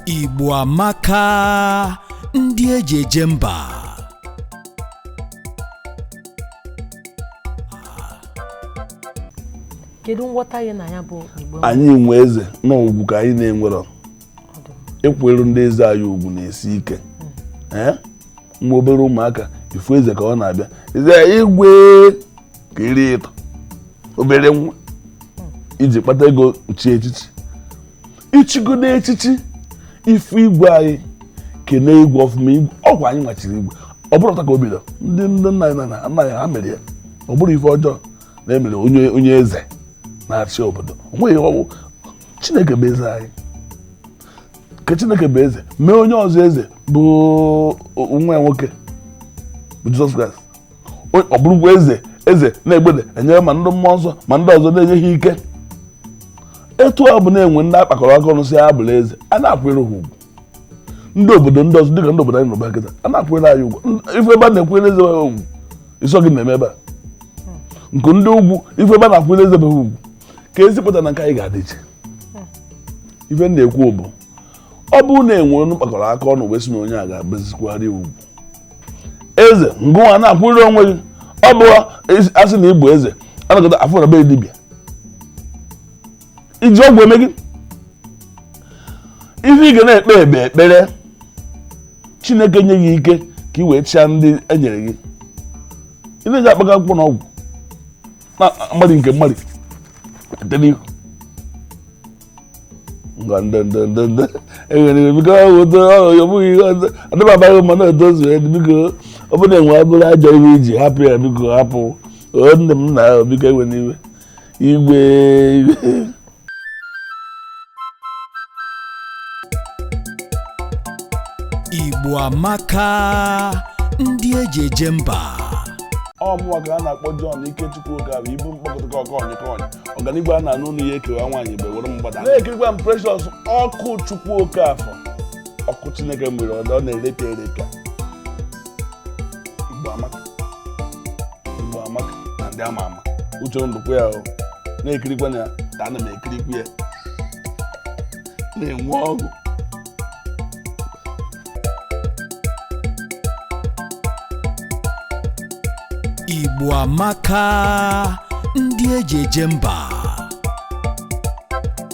Igbo amaka, ndị eji eje mba. Kedu nghọta ya na ya bụ Igbo? Anyị nwe eze na ugwu ka anyị na-enwerọ. Ịkwụrụ ndị eze anyị ugwu na-esi ike. Ee, nwa obere ụmụaka ifu eze ka ọ na-abịa eze igwe ka iri ịtọ obere nwa iji kpata ego chi echichi ichigodo echichi ifu igwe anyị kene igwe ọfụma igwe ọkwa anyị nwachiri igwe. Ọ bụrụ ka o bido ndị ndị nna anyị na nna ya ha mere ya, ọ bụrụ ife ọjọọ na emere onye onye eze na-achị obodo. O nweghị ọwụ Chineke bụ eze anyị, ka Chineke bụ eze mee onye ọzọ eze bụ nwa ya nwoke bụ Jizọs Kraịst. Ọ bụrụkwa eze eze na-egbede enyere ma ndị mmụọ nsọ ma ndị ọzọ na-enye ha ike. Etu ọ bụ na-enwe ndị akpakọrọ aka ọnụ si ha bụrụ eze, a na-akwụnyere ha ugwu. Ndị obodo ndị ọzọ dịka ndị obodo anyị nọba kịta a na-akwụnyere anyị ugwu. Ife ebe a na-ekwunyere eze ha ugwu ịsọ gị na-eme ebe a nke ndị ugwu, ife ebe a na-akwụnyere eze ha ugwu ka ezi pụta na nke anyị ga-adị iche. Ife m na-ekwu bụ ọ bụrụ na enwe onye kpakọrọ aka ọnụ wee sị na onye a ga-agbazikwarị ugwu eze ngụnwa na-akwụnyere onwe gị, ọ bụ asị na ịbụ eze anakọta afọ na be dibịa iji ọgwụ eme gị ife ị ga na-ekpe ekpe ekpere Chineke nye gị ike ka ị wee chịa ndị e nyere gị. Ị na-eji akpaga akwụkwọ na ọgwụ na mmadụ nke mmadụ ete n'ihu ngwa ndị ndị ndị ndị enwere iwe biko ọwụdo ọ bụghị ihe ọzọ adịbabaghị mma na otu ozu biko ọ bụrụ na enwe abụrụ ajọ iwe iji hapụ ya biko hapụ o nne m na biko enwere iwe igwe igwe. Igbo amaka, ndị eji eje mba. Ọ mụnwa ka a na-akpọ John Ikechukwu Okafọ ibu mkpọkọta ọkọnyị kọnyị ọganigwe a na-anụ ụnụ ya ekewa nwaanyị mgbe were mgbada na-ekirikwa m Precious ọkụ Chukwu Okafọ ọkụ Chineke mere ọ na-erepịa erepịa. Igbo amaka, Igbo amaka na ndị ama ama uche ndụkwu ya o na-ekirikwa ya ka ana m ekirikwa ya na-enwe ọgụ. Igbo amaka, ndị eji eje mba.